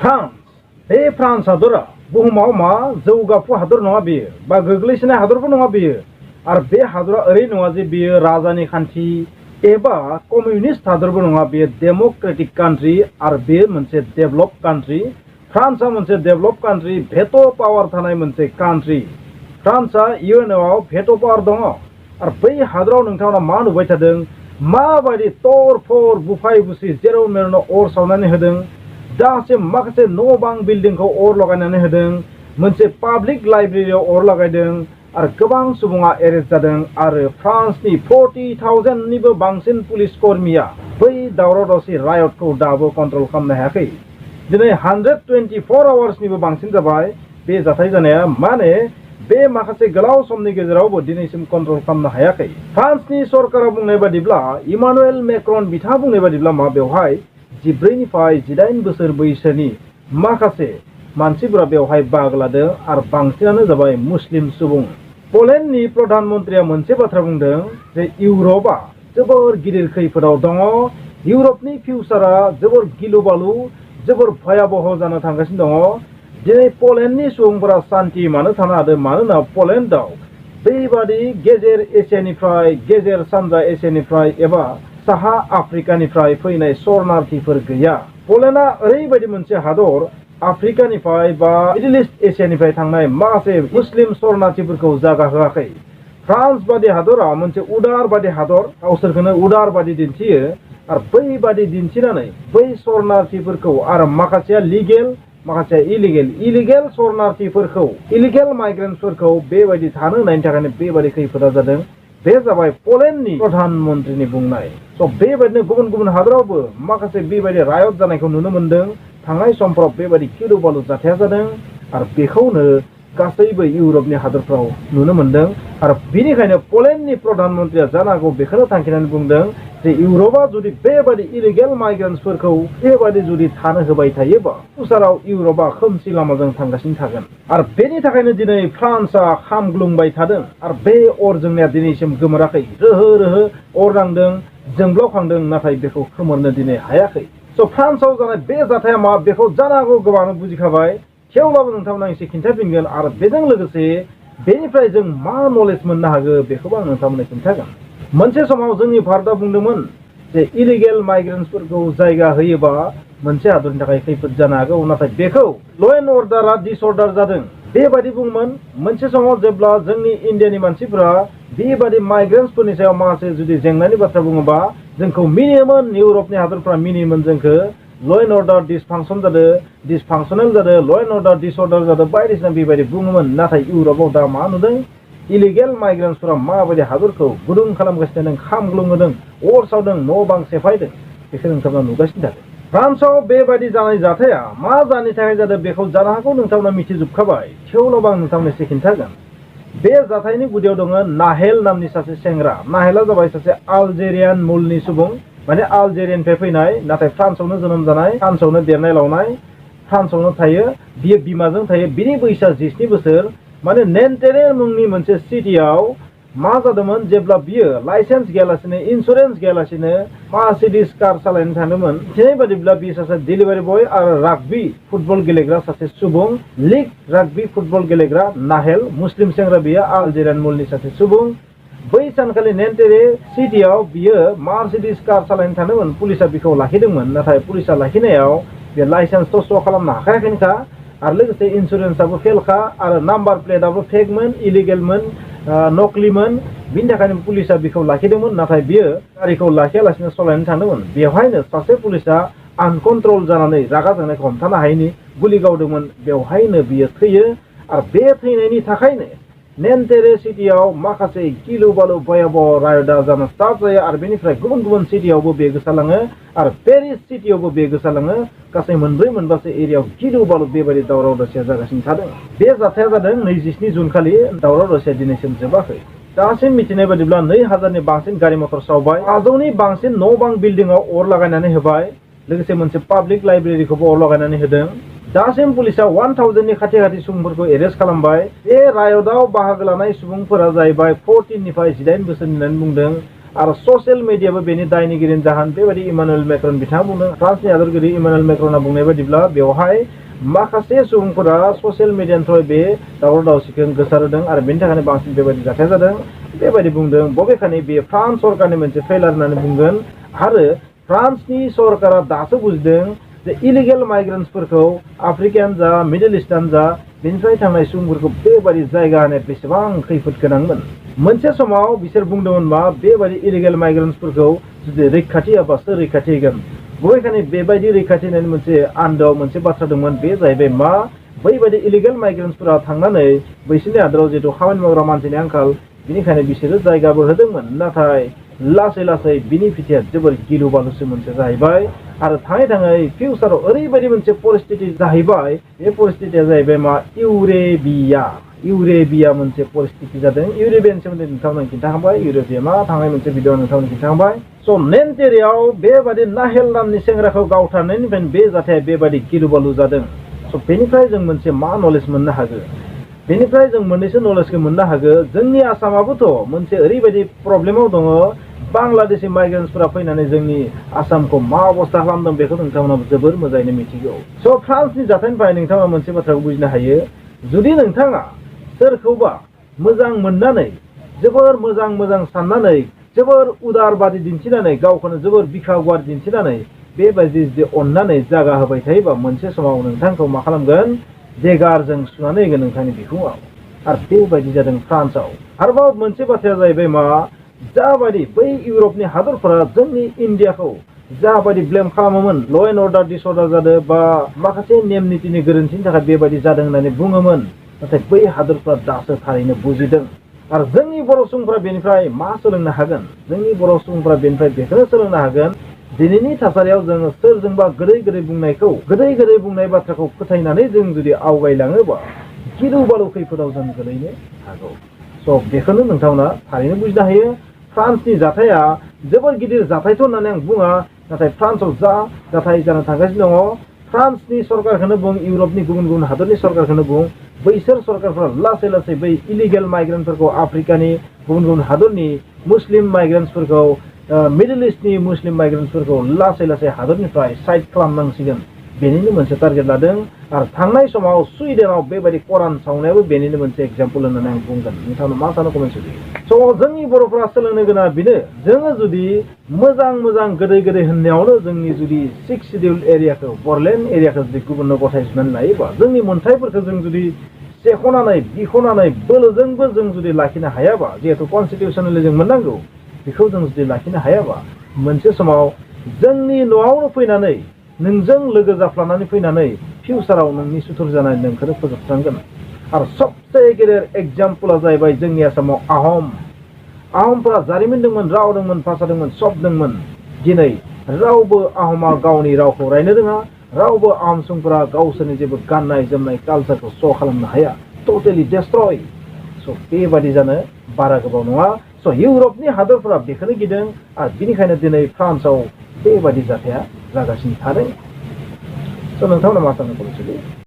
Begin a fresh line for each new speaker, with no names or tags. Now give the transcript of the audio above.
France बे France हादरा बुहुमाव मा जौगाफु हादर नङा बेयो बा गोग्लैसोनाय हादरबो नङा बेयो आरो बे हादरा ओरै नङा जे बेयो राजानि खान्थि एबा कमिउनिस्ट हादरबो नङा बेयो डेमोक्रेटिक कान्ट्रि आरो बे मोनसे डेभलप कान्ट्रि फ्रान्सआ मोनसे डेभलप कान्ट्रि भेट' पावार थानाय मोनसे कान्ट्रि फ्रान्सआ इउएनअ भेट' पावार दङ आरो बै हादराव नोंथांमोना मा नुबाय थादों माबायदि तर फर बुफाय बुसि जेराव मेरावनो अर सावनानै होदों दासिम माखासे न' बां बिल्डिंखौ अर लगायनानै होदों मोनसे पाब्लिक लाइब्रेरियाव अर लगायदों आरो गोबां सुबुङा एरेस्ट जादों आरो फ्रान्सनि 40,000निबो बांसिन पुलिस कर्मिया बै दावराव दावसि रायटखौ दाबो कन्ट्रल खालामनो हायाखै दिनै 124 आवार्सनिबो बांसिन जाबाय बे जाथाय जानाया माने बे माखासे गोलाव समनि गेजेरावबो दिनैसिम कन्ट्रल खालामनो हायाखै फ्रान्सनि सरकारा बुंनाय बादिब्ला इमानुएल मेक्रन बिथाङा बुंनाय बादिब्ला मा बेवहाय 14 निफ्राय 18 बोसोर बैसोनि माखासे मानसिफोरा बेवहाय बाहागो लादों आरो बांसिनानो जाबाय मुस्लिम सुबुं पोलेन्डनि प्रधान मन्त्रिया मोनसे बाथ्रा बुंदों जे इउरपआ जोबोर गिदिर खैफोदाव दङ इउरपनि फिउचारा जोबोर गिलु बालु जोबोर भयाबह जानो थांगासिनो दङ दिनै पोलेन्डनि सुबुंफोरा सान्थि मानो थानो हादों मानोना पोलेन्डआव बेबादि गेजेर एसियानिफ्राय गेजेर सानजा एसियानिफ्राय एबा साहा आफ्रिकानिफ्राय फैनाय शरणार्थीफोर गैया पोलेन्डआ ओरैबायदि मोनसे हादर आफ्रिकानिफ्राय बा मिडल इस्ट एसियानिफ्राय थांनाय माखासे मुस्लिम शरणार्थीफोरखौ जागा होआखै फ्रान्स बादि हादरा मोनसे उदारबादि हादर गावसोरखौनो उदारबादि दिन्थियो आरो बैबादि दिन्थिनानै बै शरणार्थीफोरखौ आरो माखासेया लिगेल माखासे इलिगेल शरणार्थीफोरखौ इलिगेल माइग्रेन्टसफोरखौ बेबायदि थानो होनायनि थाखायनो बेबायदि खैफोदा जादों बे जाबाय पोलेन्डनि प्रधान मन्त्रिनि बुंनाय स' बेबायदिनो गुबुन गुबुन हादरावबो माखासे बेबायदि रायट जानायखौ नुनो मोन्दों थांनाय समफोराव बेबायदि गिलु बालु जाथाया जादों आरो बेखौनो गासैबो इउरपनि हादरफ्राव नुनो मोन्दों आरो बेनिखायनो पोलेन्डनि प्रधान मन्त्रिया जानो हागौ बेखौनो थांखिनानै बुंदों जे इउरपआ जुदि बेबायदि इलिगेल माइग्रेन्टसफोरखौ बेबायदि जुदि थानो होबाय थायोबा फिउचाराव इउरपआ खोमसि लामाजों थांगासिनो थागोन आरो बेनि थाखायनो दिनै फ्रान्सआ खामग्लुंबाय थादों आरो बे अर जोंनाया दिनैसिम गोमोराखै रोहो रोहो अर नांदों जोंब्लावखांदों नाथाय बेखौ खोमोरनो दिनै हायाखै स' फ्रान्सआव जानाय बे जाथाया मा बेखौ जानो हागौ गोबाङानो बुजिखाबाय थेवब्लाबो नोंथांमोना एसे खिन्थाफिनगोन आरो बेजों लोगोसे बेनिफ्राय जों मा नलेज मोननो हागौ बेखौबो आं नोंथांमोननो खिन्थागोन मोनसे समाव जोंनि भारतआ बुंदोंमोन जे इलिगेल माइग्रेन्टसफोरखौ जायगा होयोबा मोनसे हादरनि थाखाय खैफोद जानो हागौ नाथाय बेखौ ल' एन्ड अर्डारा डिसअर्डार जादों बेबायदि बुंमोन मोनसे समाव जेब्ला जोंनि इण्डियानि मानसिफोरा बेबायदि माइग्रेन्टसफोरनि सायाव माखासे जुदि जेंनानि बाथ्रा बुङोबा जोंखौ मिनियोमोन इउरपनि हादरफ्रा मिनियोमोन जोंखौ ल' एन्ड अर्डार डिसफांसन जादों डिसफांसनेल जादों ल' एन्ड अर्डार डिसअर्डार जादों बायदिसिना बेबायदि बुङोमोन नाथाय इउरपआव दा मा नुदों इलिगेल माइग्रेन्टसफोरा माबायदि हादरखौ गुदुं खालामगासिनो दं खामग्लुंहोदों अर सावदों न' बां सेफायदों बेखौ नोंथांमोना नुगासिनो थादों फ्रान्सआव बेबायदि जानाय जाथाया मा जाहोननि थाखाय जादों बेखौ जानो हागौ नोंथांमोना मिथिजोबखाबाय थेवब्लाबो आं नोंथांमोनो एसे खिन्थागोन बे जाथायनि गुदियाव दङ नाहेल नामनि सासे सेंग्रा नाहेला जाबाय सासे आलजेरियान मुलनि सुबुं माने आलजेरियानिफ्राय फैनाय नाथाय फ्रान्सआवनो जोनोम जानाय फ्रान्सआवनो देरनाय लावनाय फ्रान्सआवनो थायो बियो बिमाजों थायो बिनि बैसोआ 17 बोसोर माने नेन्टेरे मुंनि मोनसे सिटियाव मा जादोंमोन जेब्ला बियो लाइसेन्स गैयालासिनो इन्सुरेन्स गैयालासिनो मार्सिडिज कार सालायनो थांदोंमोन मिथिनाय बादिब्ला बियो सासे डेलिभारि बय आरो राग्बी फुटबल गेलेग्रा सासे सुबुं लीग राग्बी फुटबल गेलेग्रा नाहेल मुस्लिम सेंग्रा बियो आलजेरियान मुलनि सासे सुबुं बै सानखालि नेन्टेरे सिटियाव बियो मार्सिडिज कार सालायनो थांदोंमोन पुलिसा बिखौ लाखिदोंमोन नाथाय पुलिसा लाखिनायाव बे लाइसेन्सथ' श' खालामनो हाखायाखैनोखा आरो लोगोसे इन्सुरेन्सआबो फेलखा आरो नाम्बार प्लेटआबो फेकमोन इलिगेलमोन नकलिमोन बिनि थाखायनो पुलिसा बिखौ लाखिदोंमोन नाथाय बियो गारिखौ लाखियालासिनो सालायनो थांदोंमोन बेवहायनो सासे पुलिसा आनकन्ट्रल जानानै रागा जोंनायखौ हमथानो हायैनि गुलि गावदोंमोन बेवहायनो बियो थैयो आरो बे थैनायनि थाखायनो नेन्टेरे सिटियाव माखासे गिलु बालु भयाबह रायदा जानो स्टार्ट जायो आरो बेनिफ्राय गुबुन गुबुन सिटियावबो बे गोसारलाङो आरो पेरिस सिटियावबो बे गोसारलाङो गासै मोनब्रै मोनबासो एरियायाव गिलु बालु बेबायदि दावराव दावसिया जागासिनो थादों बे जाथाया जादों 27 जुन खालि दावराव दावसिया दिनैसिम जोबाखै दासिम मिथिनाय बादिब्ला 2000नि बांसिन गारि मटर सावबाय 500नि बांसिन न' बां बिल्डिंआव अर लागायनानै होबाय लोगोसे मोनसे पाब्लिक लाइब्रेरिखौबो अर लागायनानै होदों दासिम पुलिसा 1000नि खाथि खाथि सुबुंफोरखौ एरेस्ट खालामबाय बे रायटआव बाहागो लानाय सुबुंफोरा जाहैबाय 14 निफ्राय 18 बोसोरनि होननानै बुंदों आरो ससियेल मिडियाबो बेनि दायनिगिरिनि जाहोन बेबायदि इमानुएल मेक्रन बिथाङा बुंदों। फ्रान्सनि हादरगिरि इमानुएल मेक्रना बुंनाय बायदिब्ला बेवहाय माखासे सुबुंफोरा ससियेल मिडियानिफ्राय बे दावराव दावसिखौ गोसारहोदों आरो बेनि थाखायनो बांसिन बेबायदि जाथाया जादों बेबायदि बुंदों। बबेखानि बे फ्रान्स सरकारनि मोनसे फेलार होननानै बुंगोन आरो फ्रान्सनि सरकारा दासो बुजिदों जे इलिगेल माइग्रेन्ट्सफोरखौ आफ्रिकायानो जा मिडल इस्टानो जा बेनिफ्राय थांनाय सुबुंफोरखौ बेबायदि जायगा होनाय बेसेबां खैफोद गोनांमोन। मोनसे समाव बिसोर बुंदोंमोन मा बेबायदि इलिगेल माइग्रेन्ट्सफोरखौ जुदि रैखाथि होआबा सोर रैखाथि होगोन। बबेखानि बेबायदि रैखाथि होनायनि मोनसे आन्दोआव मोनसे बाथ्रा दंमोन बे जाहैबाय मा बैबायदि इलिगेल माइग्रेन्ट्सफोरा थांनानै बैसोरनि हादराव जिहेतु खामानि मावग्रा मानसिनि आंखाल बेनिखायनो बिसोरो जायगाबो होदोंमोन नाथाय लासै लासै बिनि फिथाइया जोबोर गिलु बालुसो मोनसे जाहैबाय आरो थाङै थाङै फिउचाराव ओरैबायदि मोनसे परिस्थिति जाहैबाय बे परिस्थितिया जाहैबाय मा इउरेबिया मोनसे परिस्थिति जादों। इउरेबियानि सोमोन्दै नोंथांमोन खिन्थाखांबाय इउरेबिया मा थांनाय मोनसे भिडिअ नोंथांमोन खिन्थाखांबाय। स' नेन्टेरियाव बेबादि नाहेल नामनि सेंग्राखौ गावथारनायनिफ्रायनो बे जाथाया बेबादि गिलु बालु जादों। स' बेनिफ्राय जों मोनसे मा नलेज मोननो हागोन बेनिफ्राय जों मोननैसो नलेजखौ मोननो हागोन। जोंनि आसामाबोथ' मोनसे ओरैबायदि प्रब्लेमाव दङ बांलादेशि माइग्रेन्ट्सफोरा फैनानै जोंनि आसामखौ मा अबस्था खालामदों बेखौ नोंथांमोना जोबोर मोजाङैनो मिथिगौ। स' फ्रान्सनि जाथायनिफ्राय नोंथाङा मोनसे बाथ्राखौ बुजिनो हायो जुदि नोंथाङा सोरखौबा मोजां मोननानै जोबोर मोजां साननानै जोबोर उदारबादि दिन्थिनानै गावखौनो जोबोर बिखा गुवार दिन्थिनानै बेबायदि जुदि अननानै जागा होबाय थायोबा मोनसे समाव नोंथांखौ मा खालामगोन देगारजों सुनानै होगोन नोंथांनि बिखुङाव आरो बेबायदि जादों फ्रान्सआव। आरोबाव मोनसे बाथ्राया जाहैबाय मा जाबायदि बै इउरपनि हादरफोरा जोंनि इण्डियाखौ जाबायदि ब्लेम खालामोमोन ल' एन्ड अर्डार डिसअर्डार जादों बा माखासे नेम नितिनि गोरोन्थिनि थाखाय बेबायदि जादों होननानै बुङोमोन नाथाय बै हादरफ्रा दासो थारैनो बुजिदों आरो जोंनि बर' सुबुंफ्रा बेनिफ्राय मा सोलोंनो हागोन जोंनि बर' सुबुंफ्रा बेनिफ्राय बेखौनो सोलोंनो हागोन दिनैनि थासारियाव जोङो सोरजोंबा गोदै बुंनाय बाथ्राखौ फोथायनानै जों जुदि आवगायलाङोबा गिलु बालु खैफोदाव जों गोलैनो हागौ। स' बेखौनो नोंथांमोना थारैनो बुजिनो हायो। फ्रान्सनि जाथाया जोबोर गिदिर जाथायथ' होननानै आं बुङा नाथाय फ्रान्सआव जा जाथाय जानो थांगासिनो दङ फ्रान्सनि सरकारखौनो बुं इउरपनि गुबुन गुबुन हादरनि सरकारखौनो बुं बैसोर सरकारफ्रा लासै लासै बै इलिगेल माइग्रेन्टफोरखौ आफ्रिकानि गुबुन गुबुन हादरनि मुस्लिम माइग्रेन्टसफोरखौ मिडल इस्टनि मुस्लिम माइग्रेन्टसफोरखौ लासै लासै हादरनिफ्राय साइड खालामनांसिगोन बेनिनो मोनसे टारगेट लादों आरो थांनाय समाव सुइडेनाव बेबायदि करान सावनायाबो बेनिनो मोनसे एग्जाम्पल होननानै आं बुंगोन। नोंथांनो मा सानो कमेन्ट होयो। स' जोंनि बर'फोरा सोलोंनो गोनां बेनो जोङो जुदि मोजां गोदै होननायावनो जोंनि जुदि 6 शिडिउल एरियाखौ बर'लेण्ड एरियाखौ जुदि गुबुननो गथायजोबनानै लायोबा जोंनि मोन्थायफोरखौ जों जुदि सेख'नानै बिख'नानै बोलोजोंबो जों जुदि लाखिनो हायाबा जिहेतु कनस्टिटिउसनेलि जों मोननांगौ बेखौ जों जुदि लाखिनो हायाबा मोनसे समाव जोंनि न'आवनो फैनानै नोंजों लोगो जाफ्लानानै फैनानै फिउचाराव नोंनि सुथुर जानाय नोंखौनो फोजोबस्रांगोन। आरो सबसे गेदेर एग्जाम्पला जाहैबाय जोंनि आसामाव आहमफोरा जारिमिन दंमोन राव दंमोन भाषा दंमोन सब दंमोन। दिनै रावबो आहमा गावनि रावखौ रायनो रोङा रावबो आहम सुबुंफोरा गावसोरनि जेबो गाननाय जोमनाय कालचारखौ श' खालामनो हाया टटेलि डेस्ट्रय। स' बेबादि जानो बारा गोबाव नङा। स' इउरपनि हादरफोरा बेखौनो गिदों आरो बिनिखायनो दिनै फ्रान्सआव बेबादि जाथाया जागासिनो थादों। स' नोंथांमोना मा सानो?